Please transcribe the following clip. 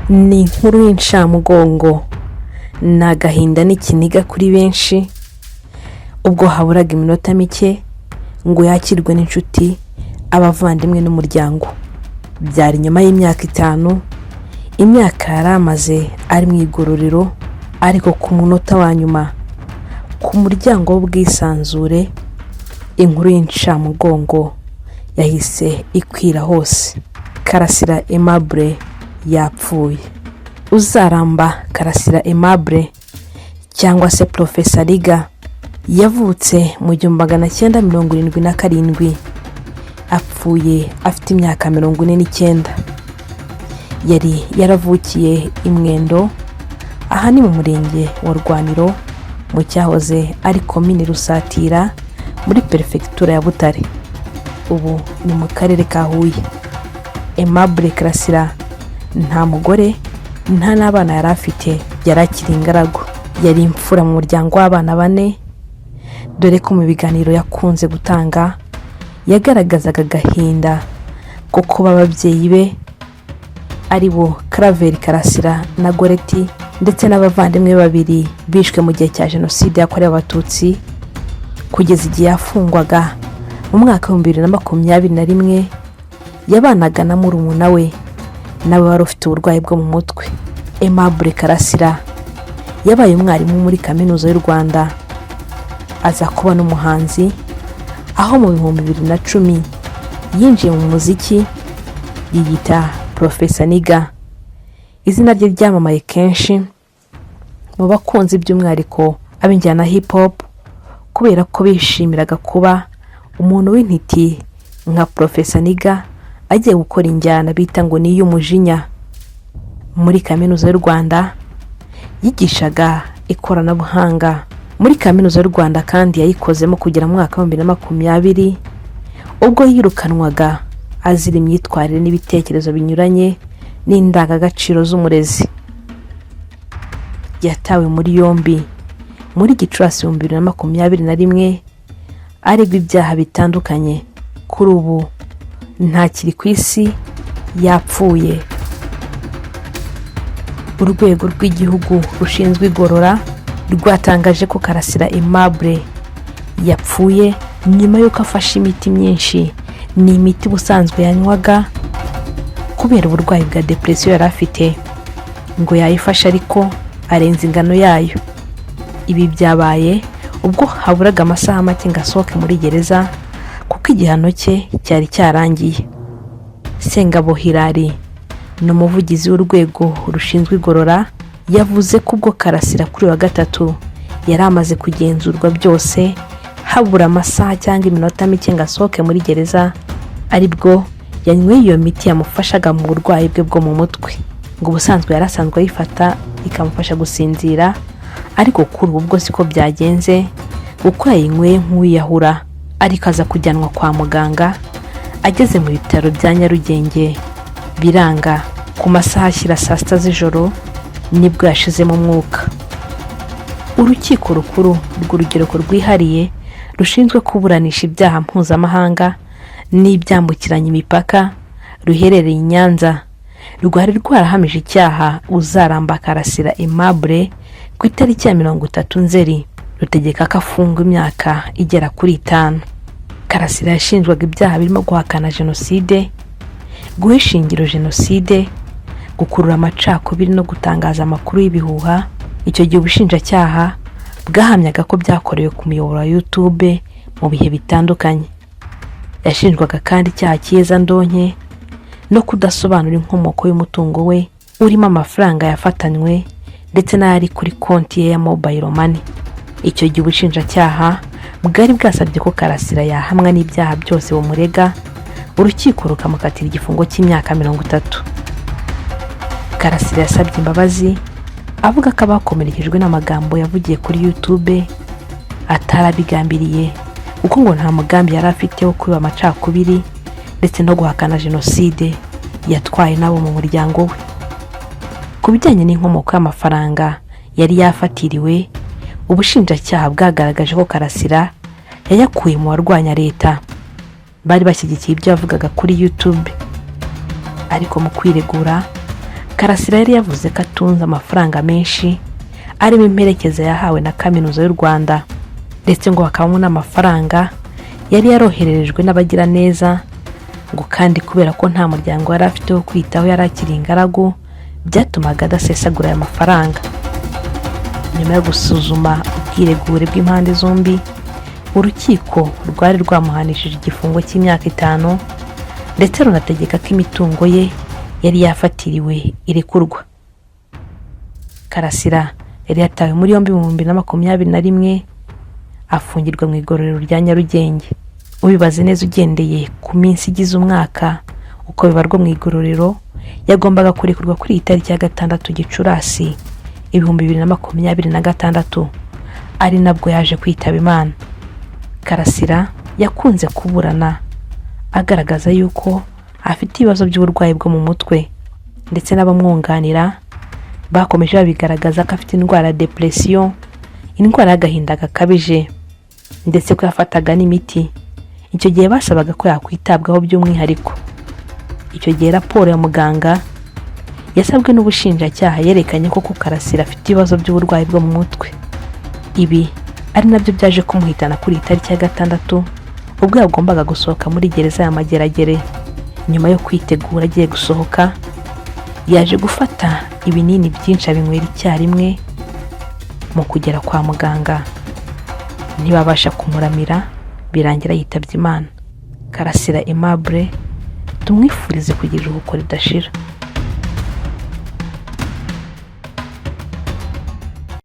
Ni inkuru y'incamugongo, ni agahinda n'ikiniga kuri benshi, ubwo haburaga iminota mike ngo yakirwe n'inshuti, abavandimwe n'umuryango. Byari nyuma y'imyaka 5, imyaka yari amaze ari mu igororero, ariko ku munota wa nyuma, ku muryango w'ubwisanzure, inkuru y'incamugongo yahise ikwira hose. Karasira Aimable yapfuye. Uzaramba Karasira Aimable cyangwa se Professor Liga yavutse mu 1977, apfuye afite imyaka 49. Yari yaravukiye i Mwendo, aha ni mu murenge wa Rwaniro, mu cyahoze ari Komini Rusatira muri Perefegitura ya Butare, ubu ni mu karere ka Huye. Aimable Karasira nta mugore nta n'abana yari afite, yari akiri ingaragu. Yari imfura mu muryango w'abana bane, dore ko mu biganiro yakunze gutanga yagaragazaga agahinda ko kuba ababyeyi be ari bo Claver Karasira na Goreti ndetse n'abavandimwe babiri bishwe mu gihe cya Jenoside yakorewe Abatutsi. Kugeza igihe yafungwaga mu mwaka w'2021, yabanaga na murumuna we nawe wari ufite uburwayi bwo mu mutwe. Aimable Karasira yabaye umwarimu muri Kaminuza y'u Rwanda, aza kuba n'umuhanzi, aho mu 2010 yinjiye mu muziki yiyita Professor Nigga. Izina rye ryamamaye kenshi mu bakunzi, by'umwihariko ab'injyana hip hop, kubera ko bishimiraga kuba umuntu w'intiti nka Professor Nigga agiye gukora injyana bita ngo ni iy'umujinya. Muri Kaminuza y'u Rwanda yigishaga ikoranabuhanga. Muri Kaminuza y'u Rwanda kandi yayikozemo kugera mu mwaka wa 2020, ubwo yirukanwaga azira imyitwarire n'ibitekerezo binyuranye n'indangagaciro z'umurezi. Yatawe muri yombi muri Gicurasi 2021 aregwa ibyaha bitandukanye. Kuri ubu ntakiri ku isi, yapfuye. Urwego rw'Igihugu rushinzwe Igorora rwatangaje ko Karasira Aimable yapfuye nyuma y'uko afashe imiti myinshi. Ni imiti ubusanzwe yanywaga kubera uburwayi bwa depression yari afite, ngo yayifashe ariko arenza ingano yayo. Ibi byabaye ubwo haburaga amasaha make ngo asohoke muri gereza, kuko igihano cye cyari cyarangiye. Sengabo Hirari ni umuvugizi w'urwego rushinzwe igorora, yavuze ko ubwo Karasira kuri wa gatatu yari amaze kugenzurwa byose, habura amasaha cyangwa iminota mike ngo asohoke muri gereza, aribwo yanyweye iyo miti yamufashaga mu burwayi bwe bwo mu mutwe. Ngo ubusanzwe yari asanzwe ayifata ikamufasha gusinzira, ariko kuri ubu bwo siko byagenze, kuko yayinyweye nk'uwiyahura, ariko aza kujyanwa kwa muganga. Ageze mu bitaro bya Nyarugenge biranga, ku masaha ashyira saa 6 z'ijoro nibwo yashizemo umwuka. Urukiko Rukuru rw'Urugereko Rwihariye rushinzwe kuburanisha ibyaha mpuzamahanga n'ibyambukiranya imipaka ruherereye i Nyanza rwari rwarahamije icyaha Uzaramba Karasira Aimable ku itariki ya 30 Nzeri, rutegeka ko afungwa imyaka igera kuri 5. Karasira yashinjwaga ibyaha birimo guhakana jenoside, guha ishingiro jenoside, gukurura amacakubiri no gutangaza amakuru y'ibihuha. Icyo gihe ubushinjacyaha bwahamyaga ko byakorewe ku muyoboro wa YouTube mu bihe bitandukanye. Yashinjwaga kandi icyaha cy'iyezandonke no kudasobanura inkomoko y'umutungo we urimo amafaranga yafatanywe ndetse n'ayari kuri konti ye ya mobile money. Icyo gihe ubushinjacyaha bwari bwasabye ko Karasira yahamwa n'ibyaha byose bumurega, urukiko rukamukatira igifungo cy'imyaka 30. Karasira yasabye imbabazi, avuga ko abakomerekejwe n'amagambo yavugiye kuri YouTube atarabigambiriye, kuko ngo nta mugambi yari afite wo kubiba amacakubiri ndetse no guhakana jenoside yatwaye n'abo mu muryango we. Ku bijyanye n'inkomoko y'amafaranga yari yafatiriwe, ubushinjacyaha bwagaragaje ko Karasira yayakuye mu barwanya leta bari bashyigikiye ibyo yavugaga kuri YouTube. Ariko mu kwiregura, Karasira yari yavuze ko atunze amafaranga menshi arimo imperekeza yahawe na Kaminuza y'u Rwanda, ndetse ngo hakabamo n'amafaranga yari yarohererejwe n'abagiraneza, ngo kandi kubera ko nta muryango yari afite wo kwitaho, yari akiri ingaragu, byatumaga adasesagura aya mafaranga. Nyuma yo gusuzuma ubwiregure bw'impande zombi, urukiko rwari rwamuhanishije igifungo cy'imyaka 5, ndetse runategeka ko imitungo ye yari yafatiriwe irekurwa. Karasira yari yatawe muri yombi mu 2021, afungirwa mu igororero rya Nyarugenge. Ubibaze neza, ugendeye ku minsi igize umwaka uko bibarwa mu igororero, yagombaga kurekurwa kuri iyi tariki ya 6 Gicurasi 2026, ari nabwo yaje kwitaba Imana. Karasira yakunze kuburana agaragaza yuko afite ibibazo by'uburwayi bwo mu mutwe, ndetse n'abamwunganira bakomeje babigaragaza ko afite indwara ya depression, indwara y'agahinda gakabije, ndetse ko yafataga n'imiti. Icyo gihe basabaga ko yakwitabwaho by'umwihariko. Icyo gihe raporo ya muganga yasabwe n'ubushinjacyaha yerekanye ko Karasira afite ibibazo by'uburwayi bwo mu mutwe. Ibi ari nabyo byaje kumuhitana kuri iyi tariki ya 6, ubwo yagombaga gusohoka muri gereza ya Mageragere. Nyuma yo kwitegura agiye gusohoka, yaje gufata ibinini byinshi abinywera icyarimwe. Mu kugera kwa muganga ntibabasha kumuramira, birangira yitabye Imana. Karasira Aimable, tumwifurize kugira iruhuko ridashira.